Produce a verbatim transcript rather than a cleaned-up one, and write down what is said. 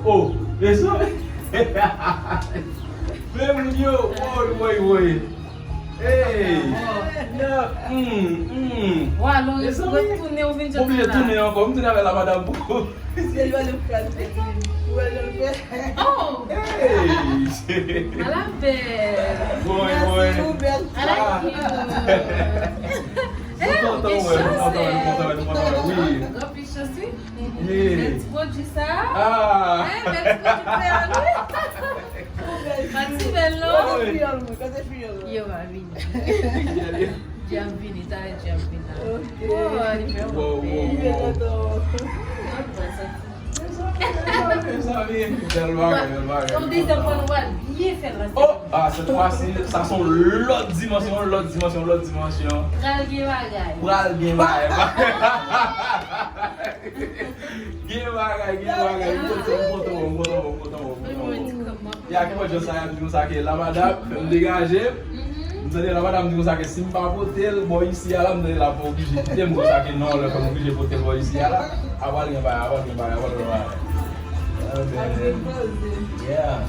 Oh, e sa. Men moun yo, woy, woy, woy. Hey! Nan, hmm, hmm. Wa, Loris, retounen, ou vin jwenn oblije tounen ankò. M tounen avè la madanm pou. Se yo le pral fè. Ou wè le fè. Oh! Hey! A la bèl. Woy, woy. Merci, Hubert. A la cute. Hey, ou gen chans, eh. Ou gen chans, wi. Gen ti pwodui sa. Ah. Eh, bèl ti pwodui kreyòl, wi. Pa ti bèl, non. Yo va vini. Djab vini, talè djab vini la. Oh, li fè mwen pè. Mezanmi, bèl bagay, bèl bagay. Yon dezyèm fwa nou pral byen fè l. Oh, ah, cette fois-ci, sa se yon lòt dimansyon, yon lòt dimansyon, yon lòt dimansyon. Pral gen bagay. Pral gen bagay. Gen bagay, gen bagay. M kontan, m kontan, m kontan, m kontan, m kontan. Ya, ki pòt jan sa y ap di konsa ke la madam, fè m degaje. M tande la madam di konsa ke si m pa pote l bò isi a la, m tande l ap oblije kite m konsa ke non, lè fè m oblije pote l bò isi a la. Apral gen bagay, apral gen bagay, apral gen bagay. Yeah.